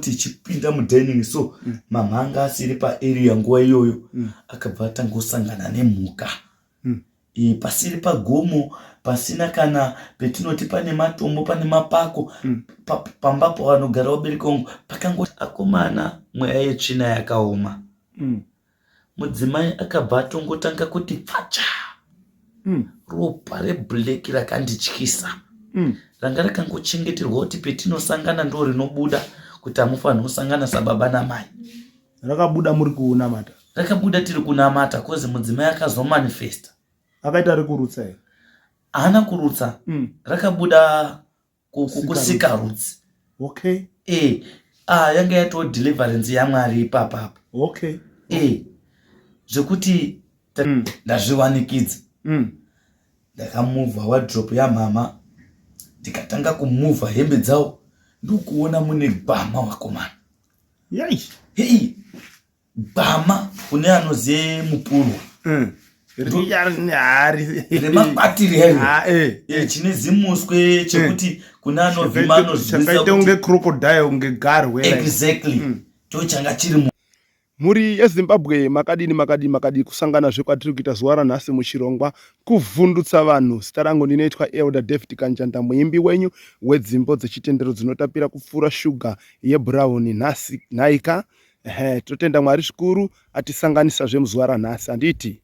Ndakangoti ichipinda mudining so mama anga asiri paarea nguva iyoyo. Akabva atangosangana nemhuka. Pasiri pagomo, pasina kana petinoti pane matombo, pane mapako. Pamba pavanogara vabereki vangu pakango akomana, mweya yetsvina yakaoma. Mudzimai akabva atongotanga kuti pfacha. Ropa reblack rakandityisa. Ranga rakangochengeterwa kuti petinosangana ndo rinobuda, kuti hamufaniri kusangana sababa namai. Rakabuda muri kuunamata? Rakabuda tiri kunamata, cause mudzimai akazomanifesta. Akaita rekurutsa here? Haana kurutsa. Rakabuda kusikarudzi. E ah, yanga yatoo deliverance yaMwari ipapapo. E zvekuti ndazviwanikidza. Ndakamuvha wardrobe yamama, ndikatanga kumuvha hembe dzavo, ndokuona mune gwama, wakomana. Yai. Hei, gwama, kune anoziye mupurwa. Remakwatiri. Ah, Chine zimuswe chekuti kune anovhima anozivisa. Chakaita kunge crocodile, kunge garwe like. Exactly. Ndo changa chiri mu Mhuri yeZimbabwe, makadini, makadini, makadini kusanganazve kwatiri kuita zuva ranhasi muchirongwa Kuvhundutsa Vanhu. Zita rangu ndinoitwa Elder David Kanjanda, muimbi wenyu wedzimbo dzechitendero dzinotapira kupfuura shuga yebrown. Nhasi nhaika, ehe, totenda Mwari zvikuru atisanganisazve muzuva ranhasi, handiti?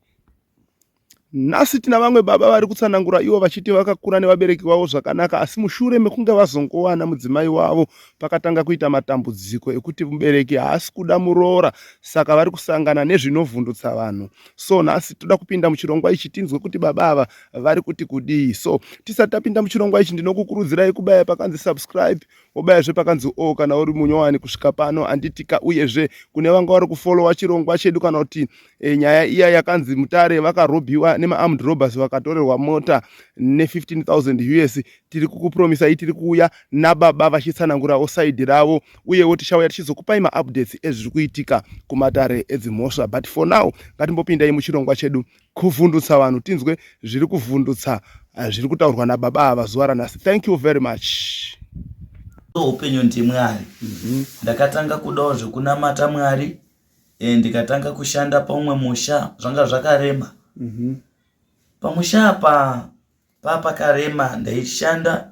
Nhasi tina vamwe baba vari kutsanangura ivo vachiti vakakura nevabereki vavo zvakanaka, asi mushure mekunge vazongowana mudzimai wavo pakatanga kuita matambudziko ekuti mubereki haasi kuda muroora, saka vari kusangana nezvinovhundutsa vanhu. So nhasi toda kupinda muchirongwa ichi tinzwe kuti baba ava vari kuti kudii. So tisati tapinda muchirongwa ichi, ndinokukurudzirai kubaya pakanzi subscribe, wobayazve pakanzi o kana uri munyowani kusvika pano, handitika? Uyezve kune vanga vari kufollowa chirongwa chedu kana kuti nyaya iya yakanzi Mutare vakarobhiwa nemaarmed robbers, vakatorerwa mota ne15,000 US, tiri kukupromisai tiri kuuya nababa vachitsanangurawo side ravo, uyewo tichauya tichizokupai maupdates ezviri kuitika kumatare edzimhosva. But for now, ngatimbopindai muchirongwa chedu Kuvhundutsa Vanhu, tinzwe zviri kuvhundutsa zviri kutaurwa nababa ava zuva ranhasi. Thank you very much. Upenyu ndiMwari. Ndakatanga kudawo zvekunamata Mwari, ndikatanga kushanda paumwe musha. Zvanga zvakarema. Pamusha apa papakarema, ndaishanda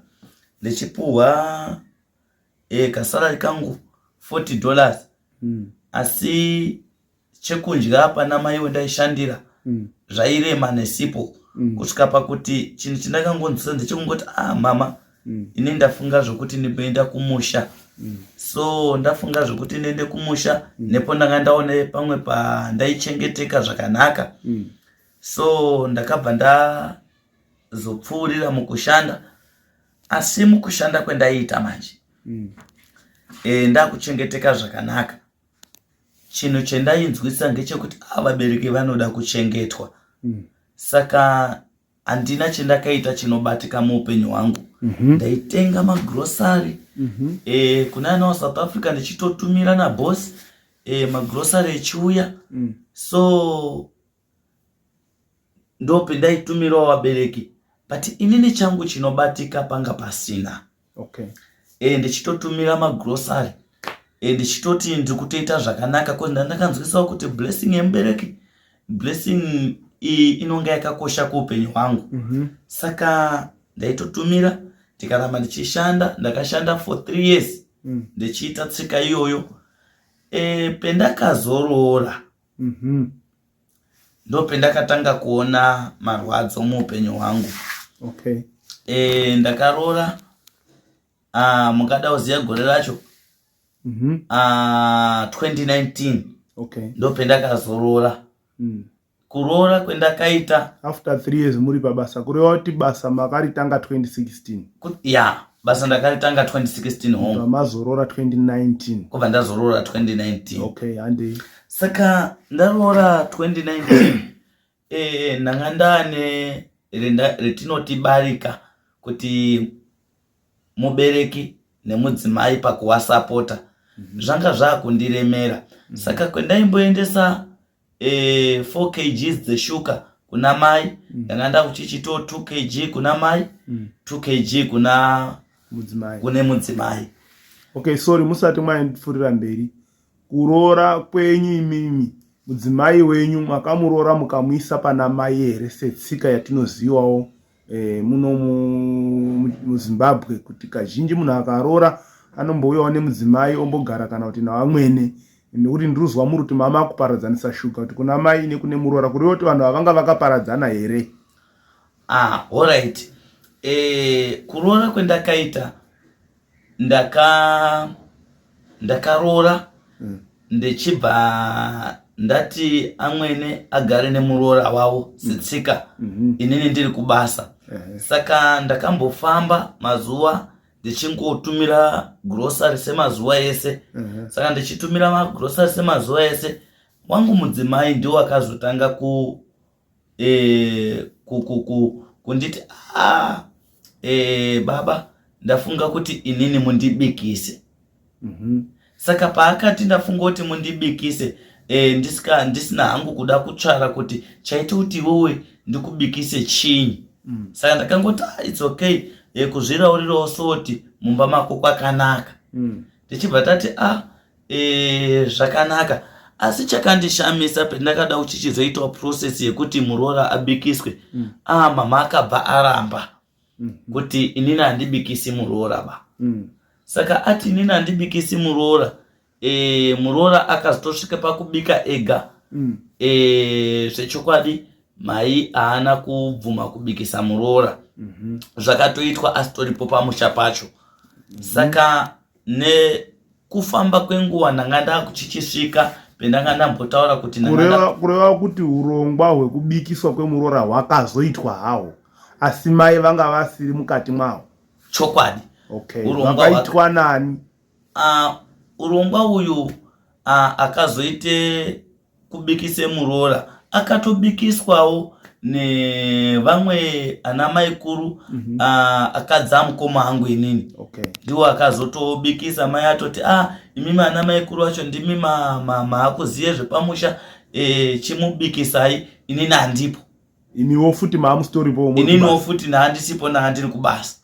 ndichipuhwa kasalary kangu $40, asi chekudya pana mai wendaishandira zvairema nesipo, kusvika pakuti chinhu chandakangonzwisa ndechekungoti, "Ah, mama, ini ndafunga zvokuti ndimboenda kumusha." So ndafunga zvokuti ndiende kumusha, nepo ndanga ndaone pamwe pandaichengeteka zvakanaka. So ndakabva ndazopfuurira mukushanda, asi mukushanda kwendaiita manje, ndakuchengeteka zvakanaka, chinhu chendainzwisa ndechekuti a vabereki vanoda kuchengetwa. Saka handina chendakaita chinobatika muupenyu hwangu. Ndaitenga magrosari kuna anawo South Africa, ndichitotumira naboss magrosari echiuya. So ndopendaaitumirawo vabereki, but inini changu chinobatika panga pasina. Ndichitotumira magrosari, ndichitoti ndiri kutoita zvakanaka, cause ndandakanzwisawo kuti blessing yemubereki, blessing iyi inonga yakakosha kuupenyu hwangu. Saka ndaitotumira, ndikaramba ndichishanda. Ndakashanda for 3 years ndichiita tsika iyoyo. Pendakazoroora, ndopendakatanga kuona marwadzo muupenyu hwangu. Ndakaroora, mungada kuziva gore racho? 2019. Ndopendakazoroora. Kuroora kwendakaita, After 3 years muri pabasa, kureva kuti basa makaritanga 2016? Ya, basa ndakaritanga 2016, home. Pamazoroora 2019? Kubva ndazoroora 2019. Okay, handei. Saka ndaroora 2019, ndanga ndaane retinoti barika, kuti mubereki nemudzimai pakuwasapota zvanga zvaakundiremera. Saka kwendaimboendesa 4 kgs dzeshuka kuna mai, ndanga ndakuchichito 2 kg kuna mai, 2 kg kuna mudzimai. Kune mudzimai. Okay, sorry, musati maipfuurira mberi. Kuroora kwenyu imimi, mudzimai wenyu makamuroora mukamuisa pana mai here setsika yatinozivawo muno muZimbabwe kuti kazhinji munhu akaroora anombouyawo nemudzimai ombogara kana kuti navamwene, nekuti ndiruzwa muri kuti mama akuparadzanisa shuga kuti kuna mai nekune muroora, kureva kuti vanhu vavanga vakaparadzana here? Ah, alright. Kuroora kwendakaita, ndakaroora ndichibva ndati amwene agare nemuroora wavo setsika, inini ndiri kubasa. Saka ndakambofamba mazuva ndichingotumira grocery semazuva ese. Saka ndichitumira magrocery semazuva ese, wangu mudzimai ndiwo akazotanga ku kunditi, "A baba, ndafunga kuti inini mundibikise." Saka paakati ndafunga kuti mundibikise, ndisina hangu kuda kutsvara kuti chaita kuti iwewe ndikubikise chinyi. Saka ndakangoti, "Ah, it's okay," kuzviraurirawo soti mumba mako kwakanaka. Tichibva tati, "A zvakanaka." Asi chakandishamisa, pendakada kuchichizoitawo process yekuti muroora abikiswe, ah, mama akabva aramba kuti, "Inini handibikisi muroora ba." Saka ati, "Inini handibikisi muroora," muroora akazotosvika pakubika ega. Zvechokwadi mai haana kubvuma kubikisa muroora. Zvakatoitwa asitoripo pamusha pacho. Saka nekufamba kwenguva ndanga ndakuchichisvika pendanga ndambotaura kuti ndanga Kureva kuti urongwa hwekubikiswa kwemuroora hwakazoitwa hawo, asi mai vanga vasiri mukati mwawo? Chokwadi. Okay. Urongwa Hwakaitwa nani? Urongwa uyu akazoite kubikise muroora akatobikiswawo nevamwe ana maikuru, akadza mukoma angu inini. Ndiwo akazotobikisa. Mai atoti, "A, imimi ana maikuru vacho ndimi maakuziye zvepamusha, chimubikisai, inini handipo." Imiwo futi maamusitoripo? Ininiwo futi naandisipo, naandiri kubasa.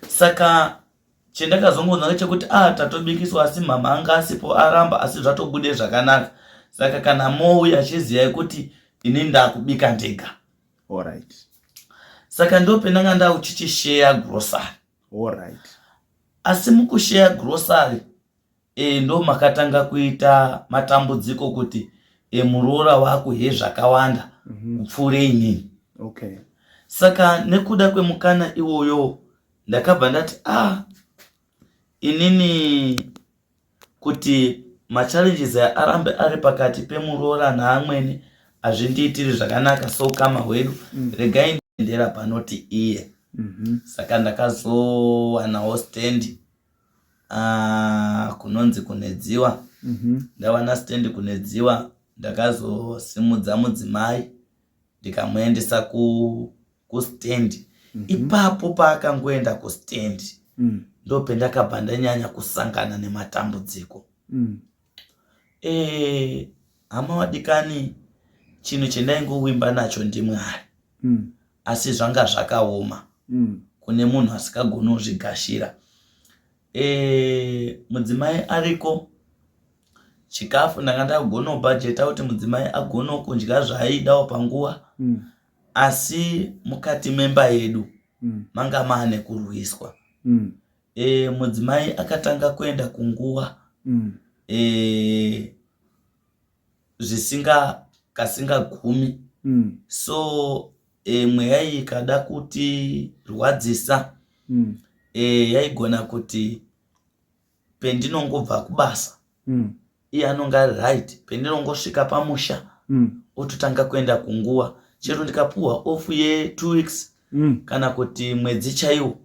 Saka chendakazongonzwa ngechekuti, a, tatobikiswa, asi mama anga asipo, aramba, asi zvatobude zvakanaka. Saka kana mouya, chiziyai kuti ini ndakubika ndega. Saka ndo pendanga ndakuchichisheya grocery. Asi mukusheya grocery, ndo makatanga kuita matambudziko kuti muroora wakuhe zvakawanda kupfuure inini. Saka nekuda kwemukana iwoyo ndakabva ndati, a, inini kuti machallenges aya arambe ari pakati pemuroora naamwene hazvindiitiri zvakanaka soukama hwedu. Regai ndendera panoti iye. Saka ndakazowanawo stand kunonzi Kunedziwa. Ndawana stand Kunedziwa, ndakazosimudza mudzimai ndikamuendesa kustand. Ipapo paakangoenda kustand, ndopendakabva ndanyanya kusangana nematambudziko. Hama wadikani, chinhu chendaingowimba nacho ndiMwari. Asi zvanga zvakaoma kune munhu asikagoni kuzvigashira. Mudzimai ariko, chikafu ndanga ndakugona kubhajeta kuti mudzimai agone kudya zvaaidawo panguva. Asi mukati memba yedu manga maane kurwiswa. Mudzimai akatanga kuenda kunguva zvisinga kasingagumi. So mweya iyi ikada kutirwadzisa, yaigona kuti pendinongobva kubasa, iye anonga ari right, pendinongosvika pamusha ototanga kuenda kunguva. Chero ndikapuhwa off ye2 weeks kana kuti mwedzi chaiwo,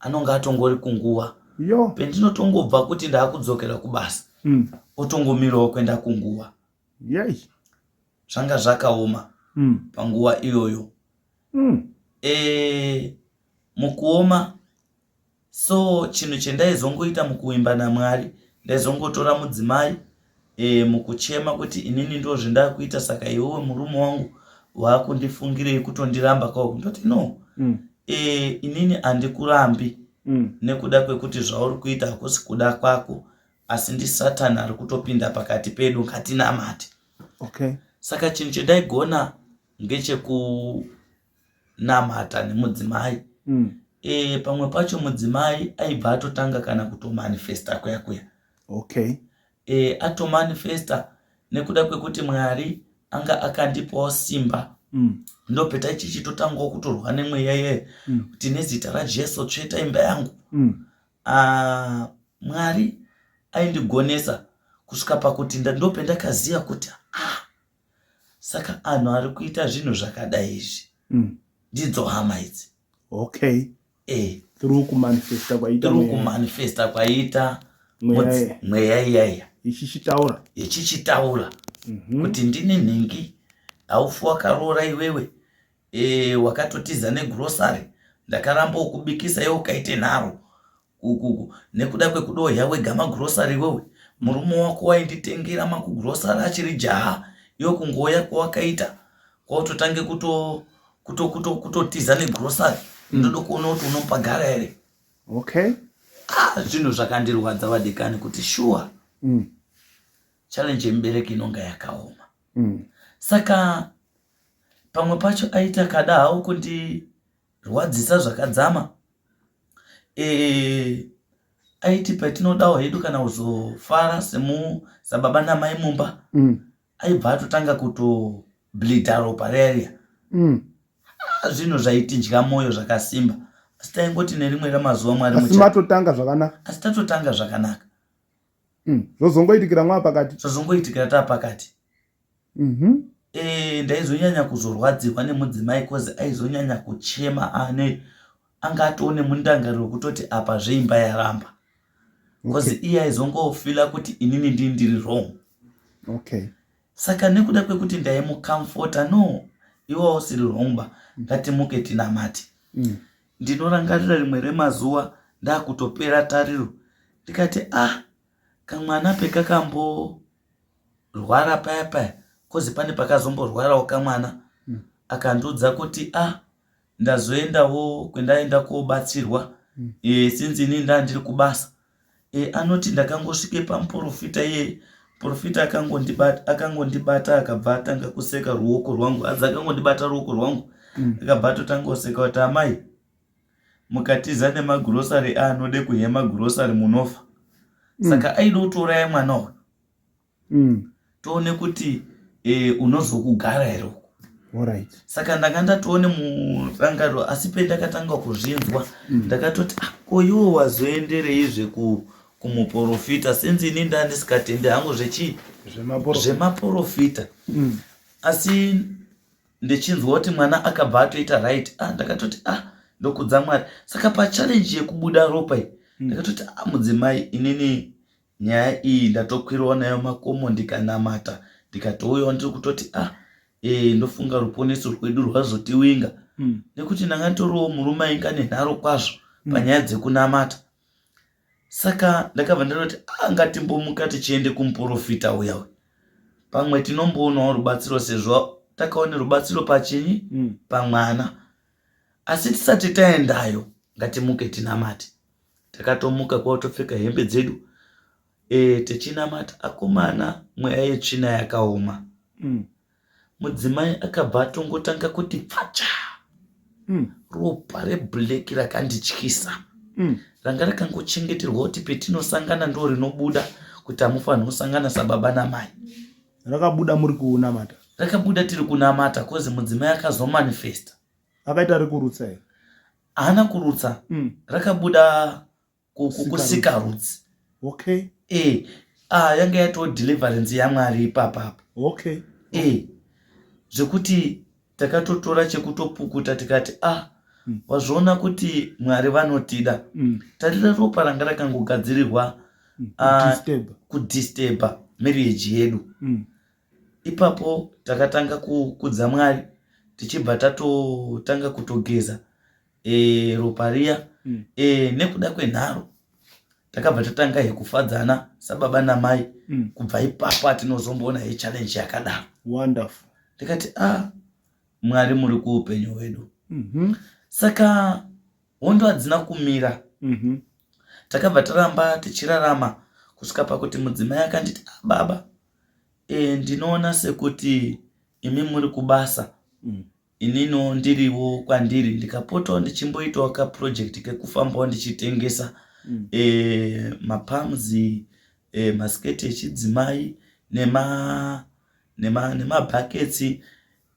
anonga atongori kunguva. Yo. Pendinotongobva kuti ndaakudzokera kubasa, otongomirawo kuenda kunguva. Yei. Zvanga zvakaoma panguva iyoyo. Mukuoma so, chinhu chandaizongoita mukuwimba naMwari, ndaizongotora mudzimai mukuchema kuti inini ndo zvendakuita, saka iwewe murume wangu waakundifungirei kutondiramba kwako? Ndoti, "No, inini handikurambi." Nekuda kwekuti zvauri kuita hakusi kuda kwako, asi ndisatani ari kutopinda pakati pedu, ngatinamate. Saka chinhu chandaigona ngechekunamata nemudzimai. Pamwe pacho mudzimai aibva atotanga kana kutomanifesta kuya kuya. Atomanifesta nekuda kwekuti Mwari anga akandipawo simba. Ndopeta chichitotangawo kutorwa nemweya iyeyo kuti nezita raJesu tsveta imba yangu. Mwari aindigonesa kusvika pakuti ndopendakaziva kuti saka anhu ari kuita zvinhu zvakadai izvi ndidzo hama idzi. Through kumanifesta kwaita through kumanifesta kwaita mweya iyaiya ichichitaura, ichichitaura kuti ndini nhingi, haufi wakaroora iwewe, wakatotiza negrosary, ndakaramba kubikisa iwe ukaite nharo nekuda kwekudohya wega magrosary iwewe. Murume wako wainditengera makugrosary achiri jaha, iwe kungouya kwawakaita kwautotange kutotiza negrosary. Ndoda kuona kuti unopagara here. Zvinhu zvakandirwadza vadikani, kuti shuwa challenge yemubereki inonga yakaoma. Saka pamwe pacho aita kada hawo kundirwadzisa zvakadzama. Aiti patinodawo hedu kana kuzofara sababa namai mumba, aibva atotanga kutobleeda ropa riya riya. Zvinhu zvaitidya mwoyo zvakasimba, asi taingoti nerimwe ramazuva Mwari Asi matotanga zvakanaka. Asi tatotanga zvakanaka. Zvozongoitikira mwaa pakati. Zvozongoitikira taa pakati. Ndaizonyanya kuzorwadzirwa nemudzimai, cause aizonyanya kuchema, ane anga atoone mundangariro wekutoti apa zveimba yaramba, cause iye aizongofeela kuti inini ndini ndiri wrong. Saka nekuda kwekuti ndaimucomforta, no, iwe usiri wrong ba, ngatimuke tinamate. Ndinorangarira rimwe remazuva ndakutopera tariro, ndikati ah, kamwana pekakamborwara paya paya, cause pane pakazomborwarawo kamwana, akandiudza kuti ah, ndazoendawo kwendaenda kobatsirwa. Since ini ndandiri kubasa, anoti ndakangosvike pamuprofita iyeye, muprofita akangondibata akabva atanga kuseka ruoko rwangu, adzi akangondibata ruoko rwangu, akabva atotanga kuseka kuti amai, mukatiza nemagrosari aanode kuhya magrosari munofa. Saka aida kutouraya mwana uyu. Toone kuti unozokugara here uku. Saka ndanga ndatoone murangariro, asi pendakatanga kuzvinzwa ndakatoti ah, ko iwo wazoendereizve kumuprofita, since ini ndandisingatendi hangu zvechii, zvemaprofita. Asi ndichinzwa kuti mwana akabva atoita right, ah, ndakatoti ah, ndokudza Mwari. Saka pachallenge yekubuda ropa iyi, ndakatoti ah, mudzimai, inini nyaya iyi ndatokwirawo nayo makomo, ndikanamata, ndikatouyawo ndiri kutoti ah, ndofunga ruponeso rwedu rwazotiwinga, nekuti ndanga nditoriwo murume ainga nenharo kwazvo panyaya dzekunamata. Saka ndakabva ndatoti ah, ngatimbomuka tichiende kumuprofita uya uya, pamwe tinomboonawo rubatsiro sezvo takaone rubatsiro pachinyi, pamwana. Asi tisati taendayo ngatimuke tinamate. Takatomuka kwatopfeka hembe dzedu, tichinamata. Akomana, mweya yetsvina yakaoma. Mudzimai akabva atongotanga kuti pfacha ropa reblack rakandityisa. Ranga rakangochengeterwa kuti petinosangana ndo rinobuda, kuti hamufaniri kusangana sababa namai. Rakabuda muri kunamata? Rakabuda tiri kunamata, cause mudzimai akazomanifesta. Akaita rekurutsa here? Haana kurutsa. Rakabuda kusikarudzi. Ah, yanga yatoo deliverance yaMwari ipapapa. Zvekuti takatotora chekutopukuta, tikati ah, wazviona kuti Mwari vanotida. Tarira ropa ranga rakangogadzirirwa kudisturba marriage yedu. Ipapo takatanga kukudza Mwari, tichibva tatotanga kutogeza ropa riya. Nekuda kwenharo takabva tatanga hekufadzana sababa namai. Kubva ipapo hatinozomboona hechallenge yakadaro. Wonderful. Ndikati ah, Mwari muri kuupenyu hwedu. Saka hondo hadzina kumira. Takabva taramba tichirarama kusvika pakuti mudzimai akanditi, ah, baba, ndinoona sekuti imi muri kubasa, ininiwo ndiriwo kwandiri, ndikapotawo ndichimboitawo kaproject kekufambawo ndichitengesa mapams, masiketi echidzimai nemabhaketsi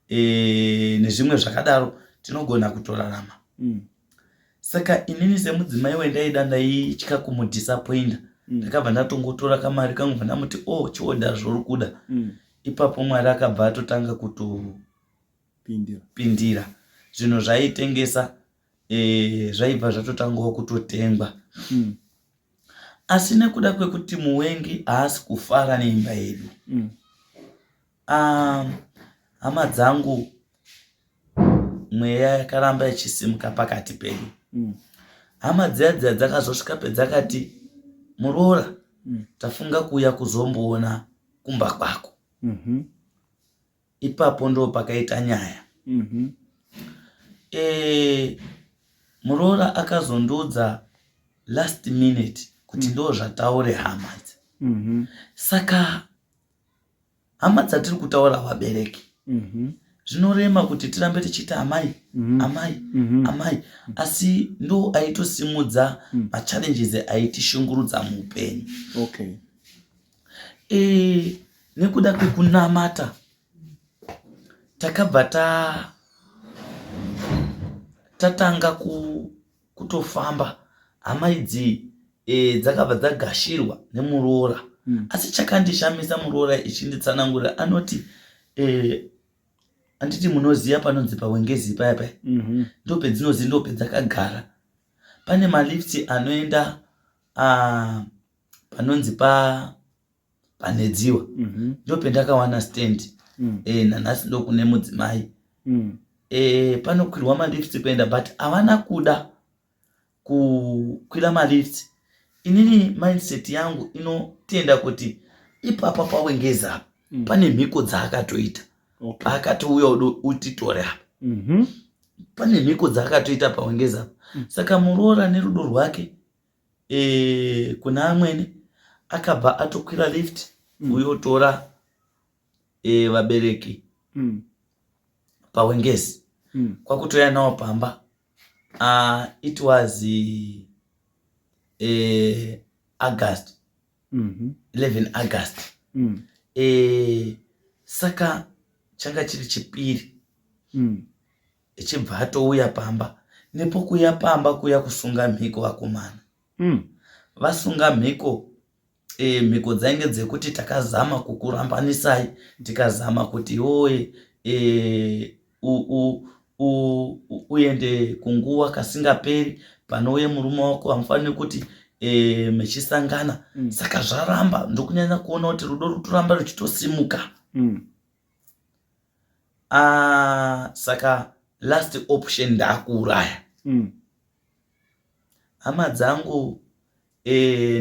nezvimwe zvakadaro, tinogona kutorarama. Saka inini semudzimai wendaida, ndaitya kumudisappointa. Ndakabva ndatongotora kamari kangu, bva ndamuti, "Oh, chiodha zvauri kuda." Ipapo Mwari akabva atotanga kutopindira pindira. Zvinhu zvaitengesa zvaibva zvatotangawo kutotengwa. Asi nekuda kwekuti muwengi haasi kufara neimba yedu, hama dzangu, mweya yakaramba ichisimuka pakati pedu. Hama dziya dziya dzakazosvika pedzakati, "Muroora, tafunga kuuya kuzomboona kumba kwako." Ipapo ndo pakaita nyaya. Muroora akazondiudza last minute kuti ndo zvataure hama idzi. Saka hama dzatiri kutaura vabereki. Zvinorema kuti tirambe tichiita amai, amai, amai, asi ndo aitosimudza machallenges aitishungurudza muupenyu. Nekuda kwekunamata takabva tatanga kutofamba. Hama idzi dzakabva dzagashirwa nemuroora. Asi chakandishamisa, muroora ichinditsanangurira anoti, "Anditi munoziva panonzi paWengezi paya paya?" Ndopedzinozi, ndopedzakagara. Pane malifts anoenda panonzi paNedziwa. Ndopendakawana stand. Nanhasi ndokune mudzimai. Panokwirwa malifts kuenda, but havana kuda kukwira malifts. Inini mindset yangu inotenda kuti ipapa paWengezi apa pane mhiko dzaakatoita. Paakati uya utitore apa, pane mhiko dzaakatoita paWengezi apa. Saka muroora nerudo rwake kuna amwene akabva atokwira lift, uyotora vabereki paWengezi, kwakutoya nawo pamba. It was August, 11 August. Saka changa chiri Chipiri. Ichibva atouya pamba. Nepo kuya pamba kuya kusunga mhiko, vakomana, vasunga mhiko, mhiko dzainge dzekuti takazama kukurambanisai, tikazama kuti iwowe uende kunguva kasingaperi, panouye murume wako hamufaniri kuti mechisangana. Saka zvaramba, ndokunyanya kuona kuti rudo rutoramba ruchitosimuka. Saka last option ndaakuuraya. Hama dzangu,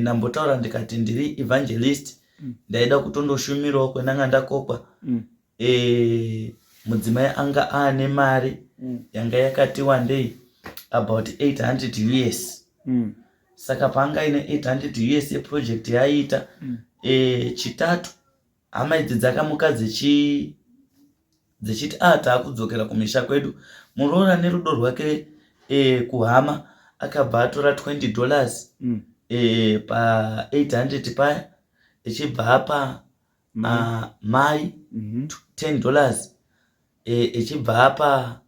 ndambotaura ndikati ndiri evangelist. Ndaida kutondoshumirawo kwendanga ndakokwa. Mudzimai anga aane mari yanga yakati wandei, about 800 US. Saka paanga ine 800 US yeproject yaiita, Chitatu hama idzi dzakamuka dzichiti, "A, taakudzokera kumisha kwedu." Muroora nerudo rwake kuhama akabva atora $20 pa800 paya, ichibva apa mai $10, ichibva apa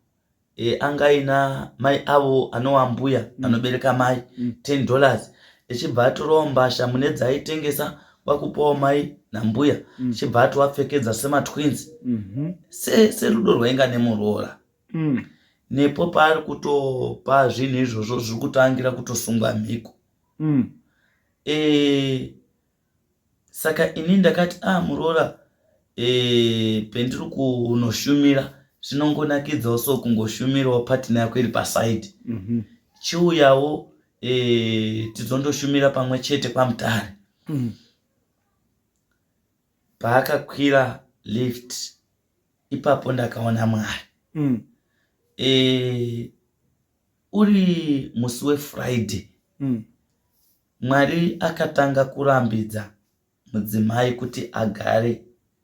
anga aina mai avo anova mbuya anobereka mai $10, ichibva atorawo mbasha mune dzaaitengesa, kwakupawo mai nambuya, ichibva atovapfekedza sematwins, serudo rwainga nemuroora. Nepo paari kutopa zvinhu izvozvo, zviri kutoangira kutosungwa mhiko. Saka ini ndakati, "A, muroora, pendiri kunoshumira zvinongonakidzawo so kungoshumirawo partner yako iri paside. Chiuyawo tizondoshumira pamwe chete kwaMutare." Paakakwira lift ipapo ndakaona Mwari. Uri musi weFriday. Mwari akatanga kurambidza mudzimai kuti agare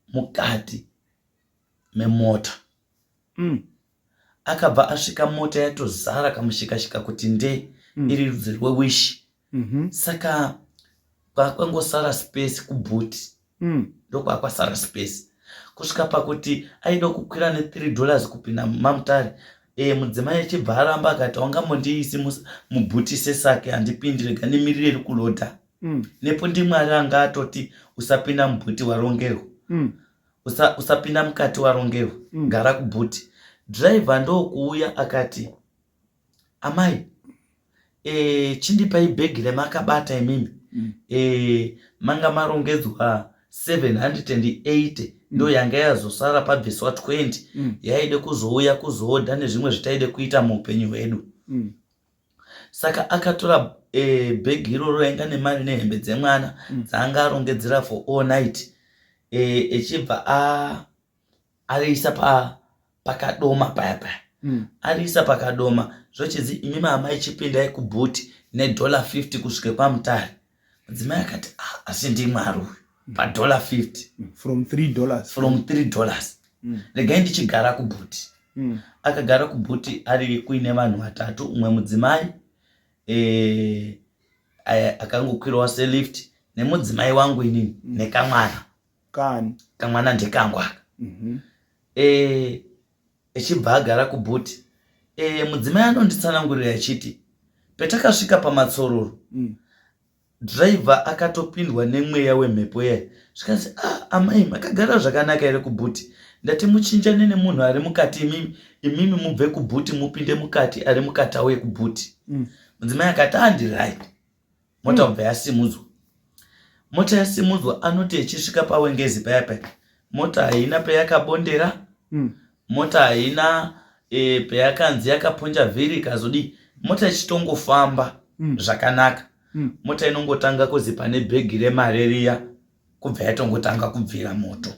mukati memota. Akabva asvika mota yatozara kamushikashika kuti nde iri rudzi rwewish. Saka kwakwangosara space kubhuti. Ndokwakwasara space kusvika pakuti aida kukwira ne3 dollars kupinda maMutare. Mudzimai achibva aramba akati wangamondiisi mubhuti sesake, handipindi, rega ndimirire iri kulodha. Nepo ndiMwari anga atoti usapinda mubhuti warongerwa. Usapinda mukati warongerwa. Gara kubhuti. Driver ndokuuya akati, amai, chindipai bhegi remakabata imimi. Manga marongedzwa 780, ndo yanga yazosara pabviswa 20 yaide kuzouya kuzoodha nezvimwe zvitaide kuita muupenyu hwedu. Saka akatora bhegi iroro rainga nemari nehembe dzemwana dzaanga arongedzera for all night, echibva ariisa pakadoma paya paya. Ariisa pakadoma, zvochinzi, imimi amai, chipindai kubhuti nedollar 50 kusvike kwaMutare. Mudzimai akati, ah, asi ndiMwari uyu, padollar 50. From $3. From $3. Regai ndichigara kubhuti. Akagara kubhuti ari kuine vanhu vatatu, umwe mudzimai akangokwirawo selift, nemudzimai wangu inini, nekamwana. Kani? Kamwana ndekangu aka. Echibva agara kubhuti. Mudzimai anonditsanangurira achiti petakasvika pamatsororo, dhiraivha akatopindwa nemweya wemhepo iya, zvikanzi, ah, amai, makagara zvakanaka here kubhuti? Ndati muchinjane nemunhu ari mukati, imimi imimi mubve kubhuti mupinde mukati, ari mukati auye kubhuti. Mudzimai akati, handi right. Mota kubva yasimudzwa. Mota yasimudzwa, anoti ichisvika paWengezi paya paya, mota haina payakabondera. Mota haina payakanzi yakaponja vhiri ikazodii, mota ichitongofamba zvakanaka. Mota inongotanga kuzi pane bhegi remari riya, kubva yatongotanga kubvira moto.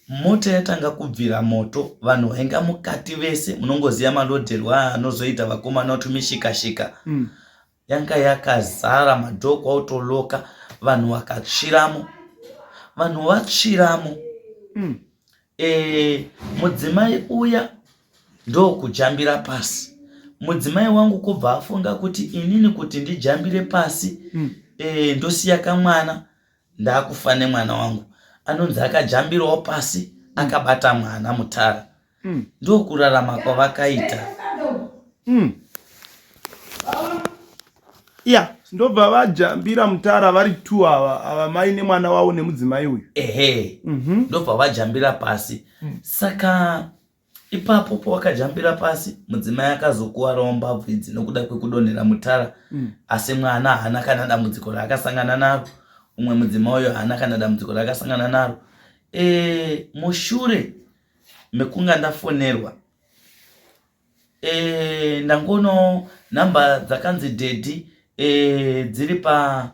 Mota yatanga kubvira moto, vanhu vainga mukati vese, munongoziva malodherwo anozoita vakomana tumishikashika. Yanga yakazara, madhoo kwautoloka, vanhu vakatsviramo, vanhu vatsviramo. Mudzimai uya ndokujambira pasi. Mudzimai wangu kubva afunga kuti inini kuti ndijambire pasi, ndosiya kamwana, ndakufa nemwana wangu. Anonzi akajambirawo pasi akabata mwana mutara. Ndokurarama kwavakaita. Ya, ndobva vajambira mutara vari two ava, ava mai nemwana wavo nemudzimai uyu. Ehe. Ndobva vajambira pasi. Saka ipapo pawakajambira pasi, mudzimai akazokuwarawo mbabvu idzi nokuda kwekudonhera mutara. Asi mwana haana kana dambudziko raakasangana naro. Umwe mudzimai uyo haana kana dambudziko raakasangana naro. Mushure mekunga ndafonerwa, ndangono nhamba dzakanzi daddy dziri pa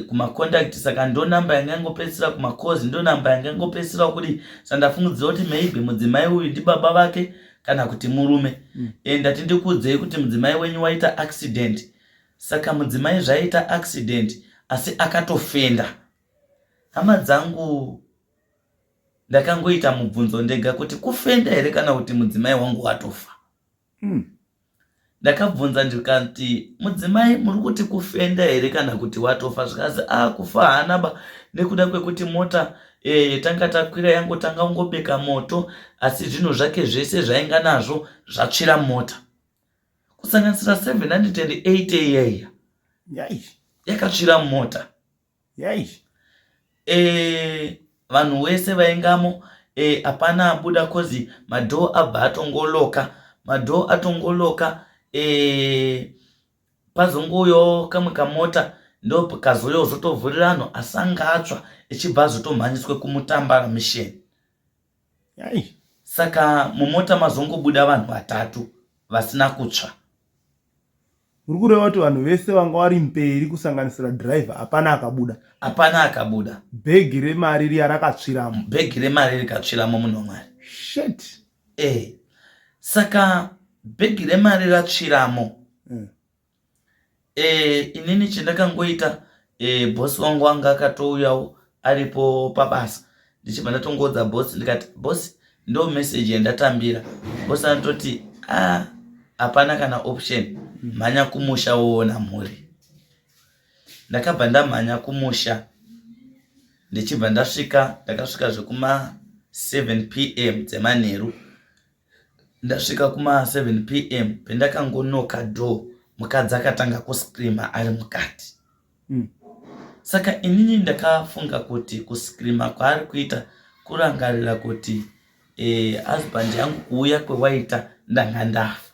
kumacontact, saka ndo namba yanga ingopedzisira kumakozi, ndo namba yanga ingopedzisira kudi. Saka ndafungidzira kuti maybe mudzimai uyu ndibaba vake kana kuti murume. Ndati ndikuudzei kuti mudzimai wenyu waita accident. Saka mudzimai zvaita accident, asi akatofenda. Hama dzangu, ndakangoita mubvunzo ndega kuti kufenda here kana kuti mudzimai wangu watofa? Ndakabvunza ndikati, mudzimai, muri kuti kufenda here kana kuti watofa? Zvikanzi, a, kufa haana ba, nekuda kwekuti mota yetanga takwira yangotanga kungobeka moto, asi zvinhu zvake zvese zvainga nazvo zvatsvira mota, kusanganisira 780 iyaiya yakatsvira mota. Vanhu vese vaingamo, hapana abuda, cause madhoo abva atongoloka, madhoo atongoloka. Pazongouyawo kamwe kamota, ndo kazouya kuzotovhurira anhu asanga atsva, echibva azotomhanyiswe kuMutambara Mission. Saka mumota mazongobuda vanhu vatatu vasina kutsva. Uri kureva kuti vanhu vese vanga vari mberi, kusanganisira dhiraivha, hapana akabuda? Hapana akabuda. Bhegi remari riya rakatsviramo? Bhegi remari rikatsviramo, munhu waMwari. Shit. Saka Bhegi remari ratsviramo. E, inini chendakangoita e, bosi wangu wanga akatouyawo aripo pabasa ndichibva ndatongoudza bosi ndikati bosi ndo message yandatambira. Bosi anototi ah, hapana kana option, mhanya kumusha woona mhuri. Ndakabva ndamhanya kumusha ndichibva ndasvika, ndakasvika zvekuma 7 pm dzemanheru. Ndasvika kuma 7 pm pendakangonoka door mukadzi akatanga kuscreama ari mukati. Saka inini ndakafunga kuti kuscreama kwaari kuita kurangarira kuti husband yangu kuuya kwewaita ndanga ndafa.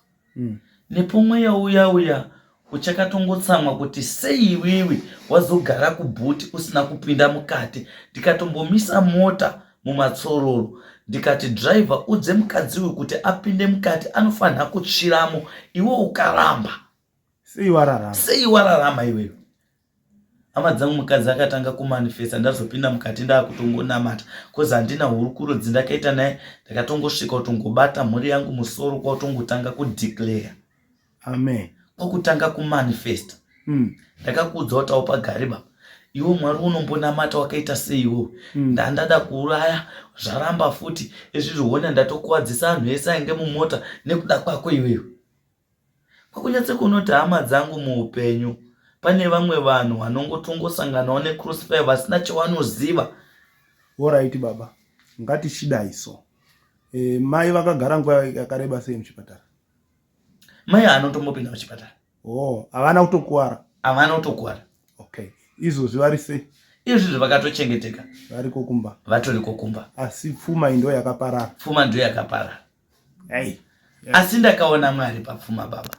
Nepo mweya uya uya uchakatongotsamwa kuti sei iwewe wazogara kubhuti usina kupinda mukati. Ndikatombomisa mota mumatsororo ndikati driver udze mukadzi uyu kuti apinde mukati anofanira kutsviramo iwe ukaramba. Sei wararama? Sei wararama iwewe? Hama dzangu mukadzi akatanga kumanifesta ndazopinda mukati ndakutongonamata cause handina hurukuro dzindakaita naye ndakatongosvika kutongobata mhuri yangu musoro kwakutongotanga kudeclare. Amen. Kwakutanga kumanifesta. Ndakakuudza kuti aupagari baba. Iwe Mwari unombonamata wakaita sei iwewe? Ndandada kuuraya zvaramba futi izvi zvione ndatokuwadzisa anhu ese ainge mumota nekuda kwako iwewe. Kwakunyatse kunoti hama dzangu muupenyu pane vamwe vanhu vanongotongosanganawo necrucify vasina chavanoziva. Horaiti baba, ngatichidai so. E, mai vakagara nguva yakareba sei muchipatara? Mai anotombopinda muchipatara. Oh, havana kutokuwara. Havana kutokuwara. Okay. Izvozvi vari sei? Izvozvi vakatochengeteka. Variko kumba. Vatoriko kumba. Asi pfuma ndo yakaparara. Pfuma ndo yakaparara. Hey. Asi ndakaona Mwari papfuma baba.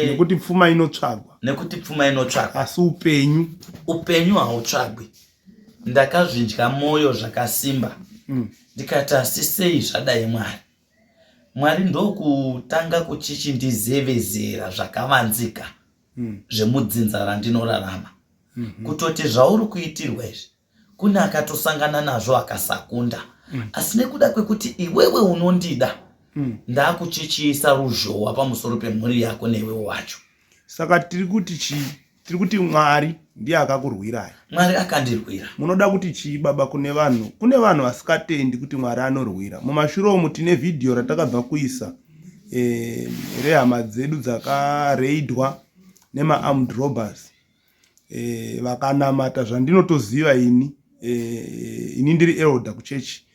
Nekuti pfuma inotsvagwa. Nekuti pfuma inotsvagwa. Asi upenyu. Upenyu hautsvagwi. Ndakazvidya moyo zvakasimba. Ndikati asi sei zvadai Mwari? Mwari ndokutanga kuchichindizevezera zvakavanzika zvemudzinza randinorarama. Kutoti zvauri kuitirwa izvi kune akatosangana nazvo akasakunda. Asi nekuda kwekuti iwewe unondida, ndakuchichiisa ruzhowa pamusoro pemhuri yako newe wacho. Saka tiri kuti chii? Tiri kuti Mwari ndiye akakurwirai. Mwari akandirwira. Munoda kuti chii baba kune vanhu? Kune vanhu vasikatendi kuti Mwari anorwira. Mumashure umu tine vhidhiyo ratakabva kuisa rehama dzedu dzakareidwa nemaarmed robbers. Vakanamata zvandinotoziva ini. Ini ndiri elder kuchechi.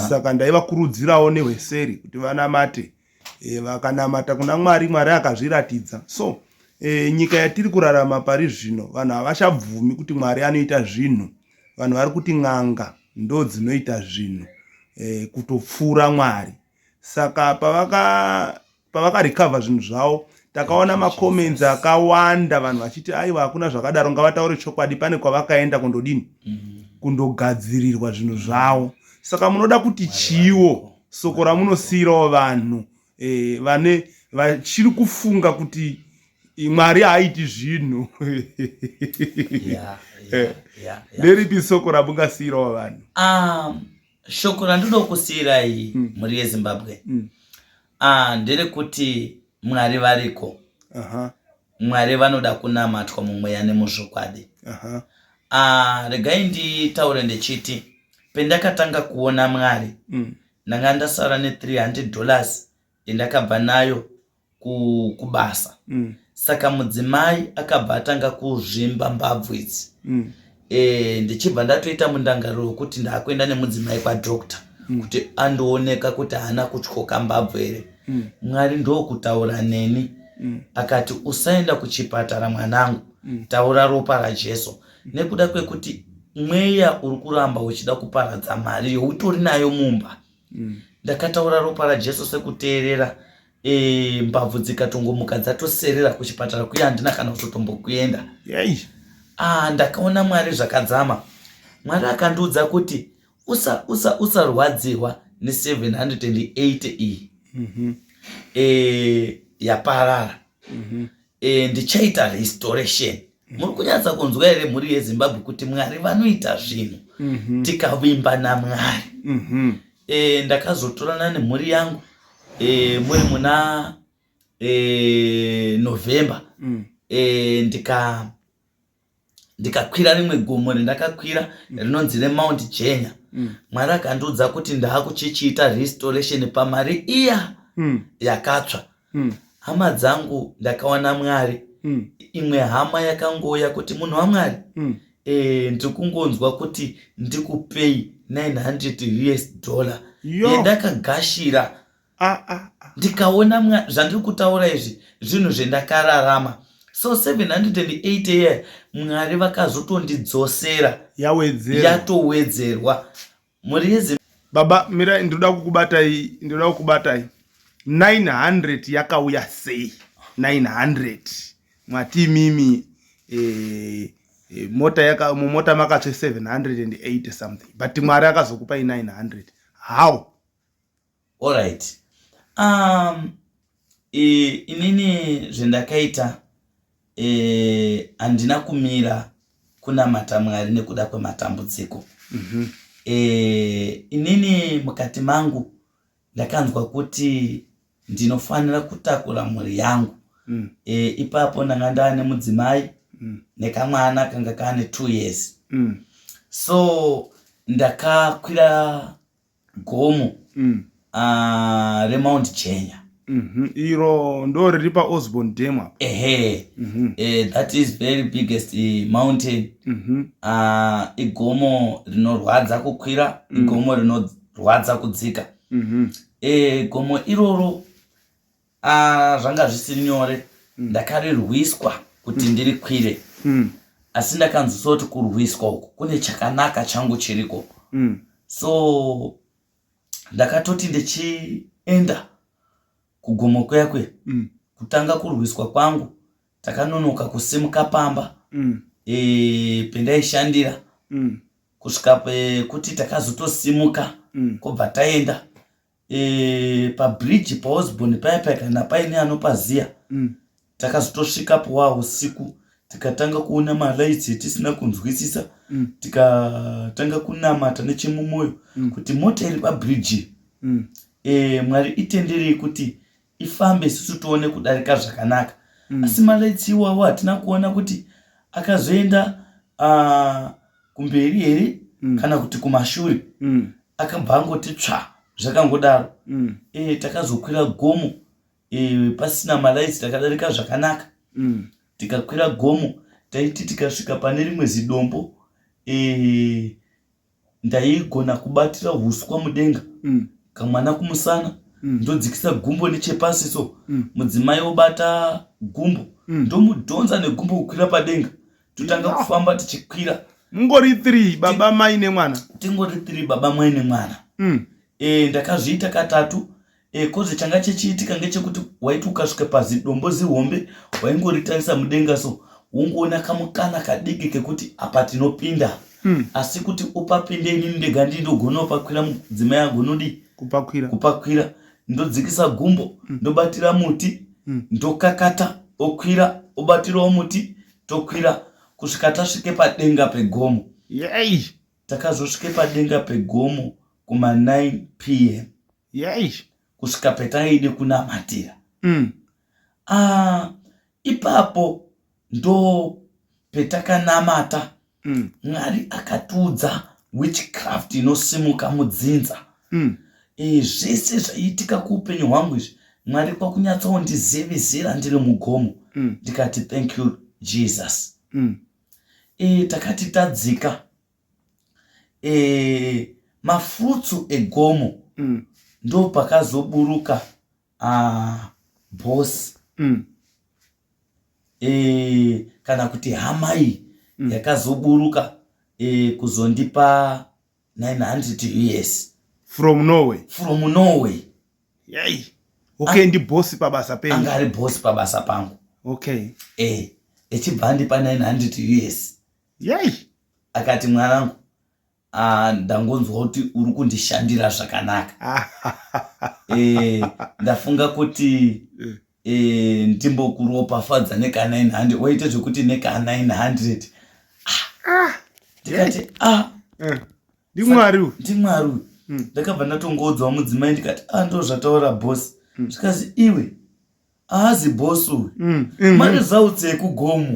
Saka ndaivakurudzirawo nehweseri kuti vanamate. Vakanamata kuna Mwari, Mwari akazviratidza. So nyika yatiri kurarama pari zvino vanhu havachabvumi kuti Mwari anoita zvinhu. Vanhu vari kuti n'anga ndo dzinoita zvinhu kutopfuura Mwari. Saka pavakarecover zvinhu zvavo takaona macomments akawanda vanhu vachiti aiwa hakuna zvakadaro, ngavataure chokwadi, pane kwavakaenda kundodini kundogadzirirwa zvinhu zvavo. Saka munoda kuti chiwo soko ramunosiyirawo vanhu vane vachiri kufunga kuti Mwari haaiti zvinhu? Nderipi soko ramungasiyirawo vanhu? Shoko randinoda kusiyirai mhuri yeZimbabwe nderekuti Mwari variko. Mwari vanoda kunamatwa mumweya nemuzvokwadi. Regai nditaure ndechiti pendakatanga kuona Mwari ndanga ndasara ne$300 yandakabva nayo kubasa. Saka mudzimai akabva atanga kuzvimba mbabvu idzi. Ndichibva ndatoita mundangariro wekuti ndakuenda nemudzimai kwadoctor kuti andooneka kuti haana kutyoka mbabvu here. Mwari ndokutaura neni akati usaenda kuchipatara mwanangu, taura ropa raJesu nekuda kwekuti mweya uri kuramba uchida kuparadza mari yautori nayo mumba. Ndakataura ropa raJesu sekuteerera. Mbabvu dzikatongomuka dzatoserera kuchipatara kuya handina kana kutotombokuenda. Ndakaona Mwari zvakadzama. Mwari akandiudza kuti usarwadzirwa ne780 iyi yaparara. Ndichaita restoration. Muri kunyatsa kunzwa here mhuri yeZimbabwe kuti Mwari vanoita zvinhu tikavimba naMwari? Ndakazotorana nemhuri yangu. e, muri muna e, November. E, ndika ndikakwira rimwe gomo rindakakwira rinonzi reMount Jenya. Mwari akandiudza kuti ndaakuchichiita restoration pamari iya yakatsva. Hama dzangu, ndakawana Mwari. Imwe hama yakangouya kuti, "Munhu waMwari, ndiri kungonzwa kuti ndikupei 900 US dollar." Yendakagashira. Ah, ah, ah. Ndikaona zvandiri kutaura izvi zvinhu zvendakararama. So 780 year Mwari vakazotondidzosera. Yawedzera. Yatowedzerwa, mhuri yeze. Baba, mirai, ndinoda kukubatai, ndinoda kukubatai. 900 yakauya sei? 900, mwati imimi mota yaka mumota makatsve 780 something, but Mwari akazokupai 900. How? Alright, inini zvendakaita, handina kumira kunamata Mwari nekuda kwematambudziko. Inini mukati mangu ndakanzwa kuti ndinofanira kutakura mhuri yangu. Ipapo ndanga ndaane mudzimai nekamwana kanga kaane 2 years. So ndakakwira gomo reMount Jenya. Iro ndo riri paOsborne Dam apo? Ehe. That is very biggest mountain. Igomo rinorwadza kukwira, igomo rinorwadza kudzika. Gomo iroro, zvanga zvisiri nyore. Ndakarirwiswa kuti ndirikwire, asi ndakanzwisa kuti kurwiswa uku kune chakanaka changu chiriko. So ndakatoti ndichienda kugomo kuya kuya, kutanga kurwiswa kwangu, takanonoka kusimuka pamba pendaishandira, kusvika pekuti takazotosimuka, kwobva taenda pabridge paOsborne paya paya, kana paine anopaziya. Takazotosvikapo wa usiku, tikatanga kuona malights etisina kunzwisisa. Tikatanga kunamata nechemumwoyo kuti mota iri pabridge, Mwari itenderei kuti ifambe, isusu tione kudarika zvakanaka. Asi malights iwawo hatina kuona kuti akazoenda kumberi here kana kuti kumashure. Akabva angoti tsva, zvakangodaro. Takazokwira gomo pasina malights, takadarika zvakanaka. Tikakwira gomo, taiti tikasvika pane rimwe zidombo, ndaigona kubatira uswa mudenga, kamwana kumusana, ndodzikisa gumbo nechepasi so, mudzimai wobata gumbo, ndomudhonza negumbo kukwira padenga, totanga kufamba tichikwira. Mungori 3, baba, mai nemwana? Tingori 3, baba, mai nemwana. Ndakazviita katatu. Koze changa chichiitika ngechekuti waiti ukasvika pazidombo zihombe, waingoritarisa mudenga so, wongoona kamukana kadiki kekuti apa tinopinda. Asi kuti upapinde, inini ndega ndindogona upakwira, mudzimai agonodi Kupakwira. Kupakwira. Ndodzikisa gumbo, ndobatira muti, ndokakata, okwira, obatirawo muti, tokwira kusvika tasvike padenga pegomo. Takazosvike padenga pegomo kuma 9 p.m., kusvika petaide kunamatira. Ah, ipapo ndo petakanamata. Mwari akatiudza witchcraft inosimuka mudzinza. Zvese zvaiitika kuupenyu hwangu izvi, Mwari kwakunyatsondizivisira ndiri mugomo. Ndikati, "Thank you, Jesus." Takati tadzika, mafurutsu egomo, ndo pakazoburuka boss, kana kuti hamai yakazoburuka kuzondipa 900 US. From Norway? From Norway. Yei, okay, ndibosi pabasa penyu? Anga ari bosi pabasa pangu. Echibva andipa 900 US. Akati, "Mwanangu, ndangonzwa kuti uri kundishandira zvakanaka. Ndafunga kuti ndimbokuropafadza neka 900." Waite zvekuti neka 900. Ah, ndikati, "Ah." Ndimwari uyu. Ndimwari uyu. Ndakabva ndatongoudzawo mudzimai, ndikati, "A, ndo zvataura bosi." Zvikazi iwe haazi boss uyu. Maresults ekugomo.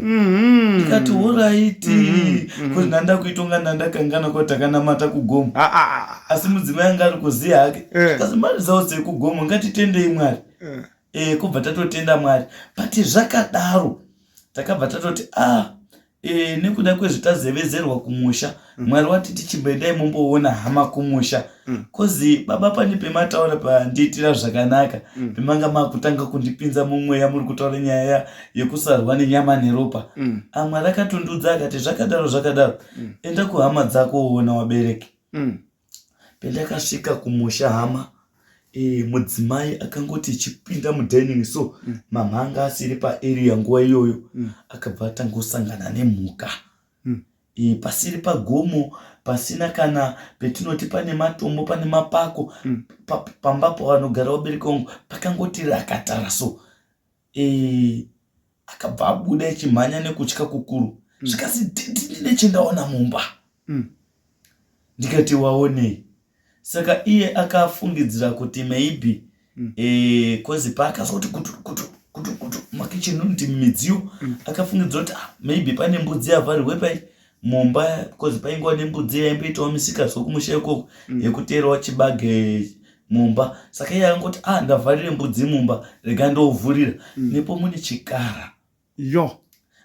Ndikati horaiti, kuti ndandakuitonga ndandakangana kuti takanamata kugomo. Ah, ah, ah. Asi mudzimai anga ari kuziya hake. Zvikazi maresults ekugomo, ngatitendei Mwari. Kubva tatotenda Mwari. But zvakadaro takabva tatoti nekuda kwezvitazevezerwa kumusha, Mwari wati tichimboendai mumboona hama kumusha. Kozi baba pane pemataura pandiitira zvakanaka, pemanga makutanga kundipinza mumweya, muri kutaura nyaya yekusarwa nenyama neropa. Mwari akatondudza akati zvakadaro zvakadaro, enda kuhama dzako uona wabereki. Pendakasvika kumusha hama, mudzimai akangoti ichipinda mudining so, mama anga asiri paarea nguva iyoyo, akabva atanga kusangana nemhuka. Pasiri pagomo, pasina kana petinoti pane matombo, pane mapako, pamba pavanogara vabereki vangu pakangoti rakatara so. Akabva abuda achimhanya nekutya kukuru. Zvikasi ndine chendaona mumba. Ndikati waonei? Saka iye akafungidzira kuti maybe kozi paakazwa kuti kutu kutu kutu kutu makicheni unoti midziyo, akafungidzira kuti maybe pane mbudzi yavharirwe pai mumba, kozi paingova nembudzi yaimboitawo misikanzwa kumusha ikoko yekuteerawo chibage mumba. Saka iye akangoti ndavharire mbudzi mumba, rega ndovhurira. Nepo mune chikara. Yo.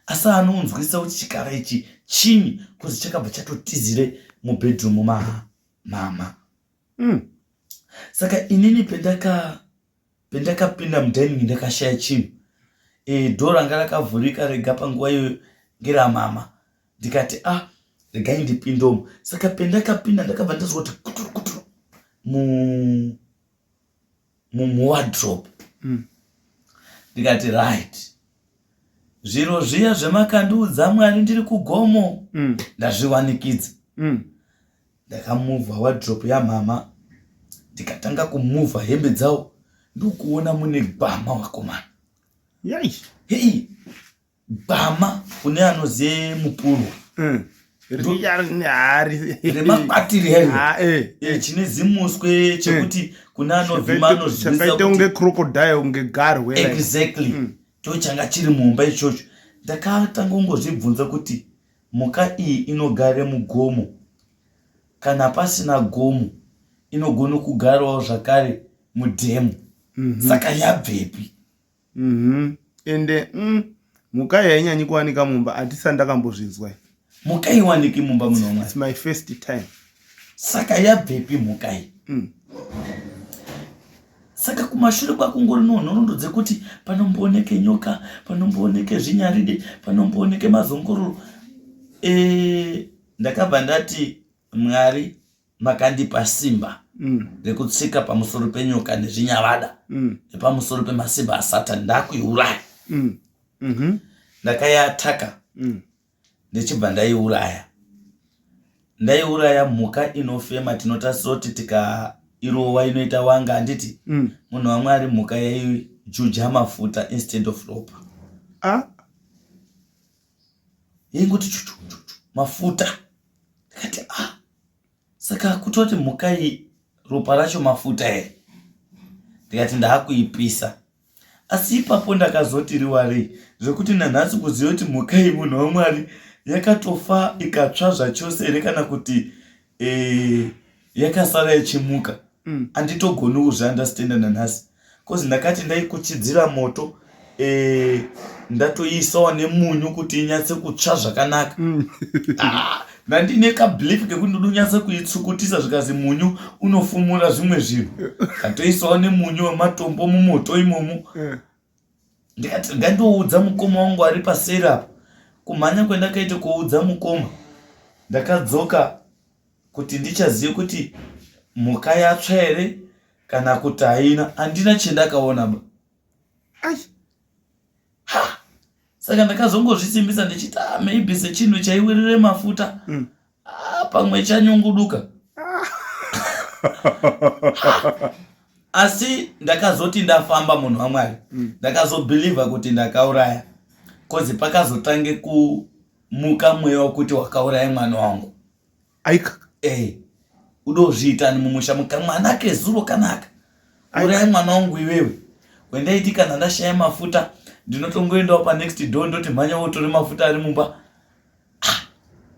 Asi anonzwisa kuti chikara ichi chinyi, kozi chakabva chatotizire mubedroom mamama. Saka inini pendakapinda mudining ndakashaya chinhu. Door ranga rakavhurika rega panguva iyoyo ngeramama. Ndikati regai ndipindomo. Saka pendakapinda ndakabva ndazwa kuti kuturu kuturu muwardrobe. Ndikati right, zviro zviya zvemakandiudza Mwari ndiri kugomo, ndazviwanikidza. Ndakamuvha wardrobe yamama, ndikatanga kumuvha hembe dzawo, ndokuona mune gwama wakomana. Yai. Hei, gwama kune anoziye mupurwa. Remakwatiri ayo. Chine zimuswe chekuti kune anovhima anozivisa Chakaita kunge crocodile, kunge garwe. Exactly. Cho changa chiri mumba ichocho. Ndakatanga kungozvibvunza kuti mhuka iyi inogare mugomo. Kana pasina gomo inogona kugarawo zvakare mudhemu. Saka yabvepi? Ende mhuka iyi hainyanyi kuwanika mumba, hatisa ndakambozvinzwa. Mhuka iwaniki mumba muno Mwari. It's my first time. Saka yabvepi mhuka iyi? Saka kumashure kwakungori nhoroondo dzekuti panombooneke nyoka, panombooneke zvinyaride, panombooneke mazongororo. Ndakabva ndati Mwari makandipa simba rekutsika pamusoro penyoka nezvinyavada, nepamusoro pemasimba aSatani, ndakuiuraya. Ndakayataka ndichibva ndaiuraya. Ndaiuraya mhuka inofema, tinotasira kuti tikairova inoita wanga, handiti? Munhu waMwari, mhuka yaijuja mafuta instead of ropa. Yaingoti chuchu chuchu mafuta. Ndikati saka kutoti mhuka iyi ropa racho mafuta here? Ndikati ndaakuipisa. Asi ipapo ndakazoti riwarei zvekuti nanhasi kuziva kuti mhuka iyi munhu waMwari yakatofa ikatsva zvachose here kana kuti yakasara ichimuka. Anditogoni kuzviandastenda nanhasi. Kozi ndakati ndaikuchidzira moto, ndatoiisawo nemunyu kuti inyatse kutsva zvakanaka. Ndandine kabelief kekuti ndoda kunyatsa kuitsukutisa, zvikazi munyu unofumura zvimwe zvinhu. Ndatoisawo nemunyu wematombo mumoto imomo. Ndikati ngandoudza mukoma wangu ari paseri apo. Kumhanya kwandakaita kuudza mukoma, ndakadzoka kuti ndichazive kuti mhuka yatsva here kana kuti haina. Handina chendakaona ba. Ai. Ha! Saka ndakazongozvisimbisa ndichiti maybe sechinhu chaiwirire mafuta. Pamwe chanyunguduka. Asi ndakazoti ndafamba munhu waMwari. Ndakazobhilivha kuti ndakauraya. Kozi pakazotange kumuka mweya wekuti wakauraya mwana wangu. Aika. Udozviitani mumusha mukamwana kezuro kanaka. Uraya mwana wangu iwewe. Wendaiti kana ndashaya mafuta ndinotongoendawo panext door ndoti mhanya wotore mafuta ari mumba.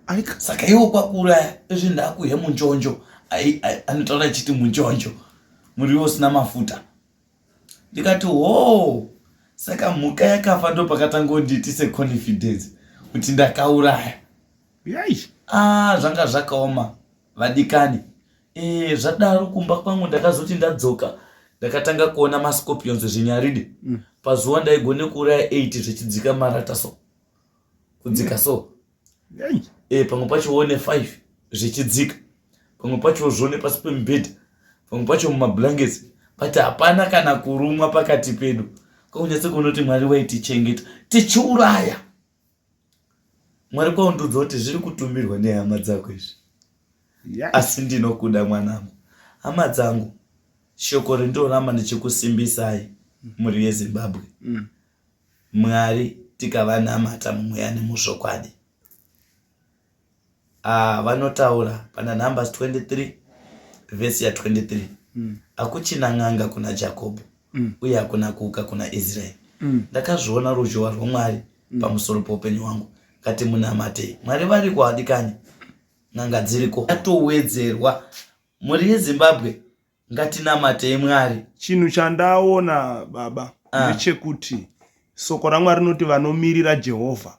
Ah, saka iwo kwakuuraya izvi ndakuhe munjonjo. Anotaura achiti munjonjo muriwo usina mafuta. Ndikati hoo saka mhuka yakafa ndopakatanga kundiitise confidence kuti ndakauraya. Yai. Ah, zvanga zvakaoma vadikani. E, zvadaro kumba kwangu ndakazoti ndadzoka ndakatanga kuona mascorpions zvinyaride. Pazuva ndaigone kuuraya 8 zvichidzika marata so. Kudzika so. Yai. E, pamwe pacho uone 5 zvichidzika. Pamwe pacho uzvione pasi pemubhedha. Pamwe pacho mumablankets. But hapana kana kurumwa pakati pedu. Kwakunyatso kuona kuti Mwari waitichengeta tichiuraya. Mwari kwaundiudza kuti zviri kutumirwa nehama dzako izvi. Yes. Asi ndinokuda mwanangu. Hama dzangu, shoko rindoramba ndichikusimbisai mhuri yeZimbabwe. Mwari tikavanamata mumweya nemuzvokwadi. Ah, vanotaura pana Numbers 23 vhesi ya 23. Hakuchina n'anga kuna Jakobho uye hakuna kuuka kuna Israeri. Ndakazviona ruzhowa rwaMwari pamusoro poupenyu hwangu. Ngatimunamatei. Mwari variko hadikani. N'anga dziriko. Atowedzerwa. Mhuri yeZimbabwe ngatinamatei Mwari. Chinhu chandaona baba ndechekuti soko raMwari rinoti vanomirira Jehovha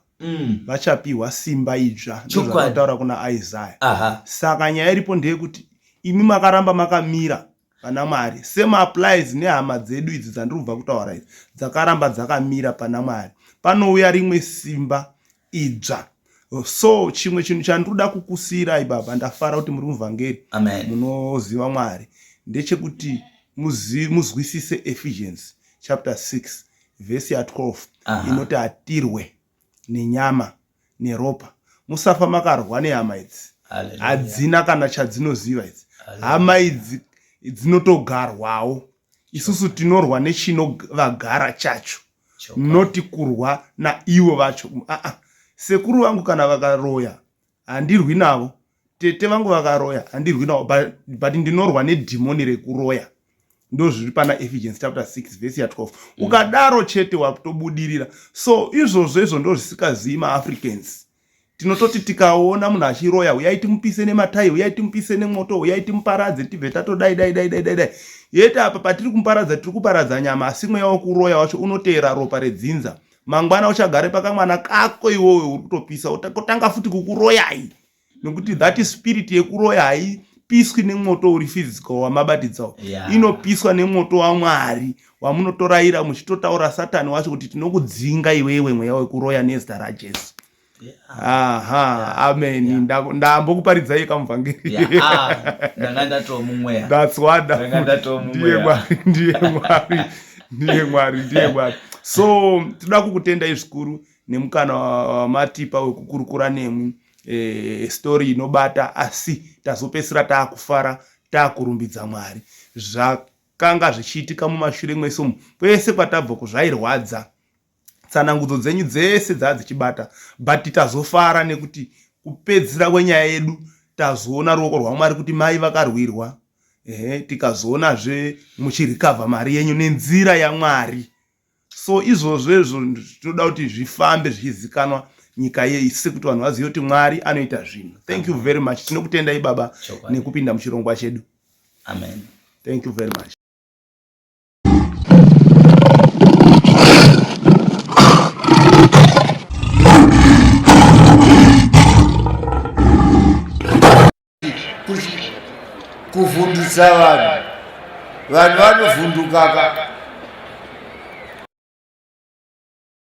vachapiwa simba idzva, ndozvakataura kuna Isaya. Saka nyaya iripo ndeyekuti imi makaramba makamira pana Mwari. Same applies nehama dzedu idzi dzandiri kubva kutaura idzi dzakaramba dzakamira pana Mwari. Panouya rimwe simba idzva. So chimwe chinhu chandinoda kukusiyirai baba, ndafara kuti muri muvhangeri, munoziva Mwari, ndechekuti muzwisise Ephesians chapter 6 verse ya 12 inoti hatirwe nenyama neropa. Musafa makarwa nehama idzi, hadzina kana chadzinoziva idzi. Hama idzi dzinotogarwawo, isusu tinorwa nechinovagara chacho, noti kurwa naivo vacho. Sekuru vangu kana vakaroya handirwi navo, tete vangu vakaroya handirwi navo, but ndinorwa nedhimoni rekuroya. Ndozviri pana Ephesians chapter 6 verse ya 12. Ukadaro chete watobudirira. So izvozvo izvo ndozvisikazivi maAfricans. Tinototi tikaona munhu achiroya, uyai timupise nematai, uyai timupise nemwoto, uyai timuparadze, tibve tatodai dai dai dai dai dai. Yete apa patiri kumuparadza tiri kuparadza nyama, asi mweya wekuroya wacho unoteera ropa redzinza. Mangwana uchagare pakamwana kako iwowe uri kutopisa, otanga futi kukuroyai. Nekuti that spirit yekuroya haipiswi nemwoto uri physical wamabatidzawo. Inopiswa nemwoto waMwari wamunotoraira muchitotaura Satani wacho kuti tinokudzinga iwewe mweya wekuroya nezita raJesu. Aha, amen. Ndambokuparidzai kamuvhangeri. Ndanga ndatomumweya. That's wonderful. Ndanga ndatomumweya. Ndiye Mwari, ndiye Mwari, ndiye Mwari, ndiye Mwari. So tinoda kukutendai zvikuru nemukana wamatipa wekukurukura nemwi. Story inobata, asi tazopedzisira taakufara taakurumbidza Mwari. Zvakanga zvichiitika mumashure mwese umu, kwese kwatabva kuzvairwadza. Tsanangudzo dzenyu dzese dzaa dzichibata, but tazofara nekuti kupedzisira kwenyaya yedu tazoona ruoko rwaMwari kuti mai vakarwirwa. Tikazoonazve muchirecover mari yenyu nenzira yaMwari. So izvozvo izvo tinoda kuti zvifambe zvichizikanwa nyika yese kuti vanhu vazive kuti Mwari anoita zvinhu. Thank you very much. Tinokutendai baba nekupinda muchirongwa chedu. Amen. Thank you very much. Kuvhundutsa vanhu, vanhu vanovhundukaka.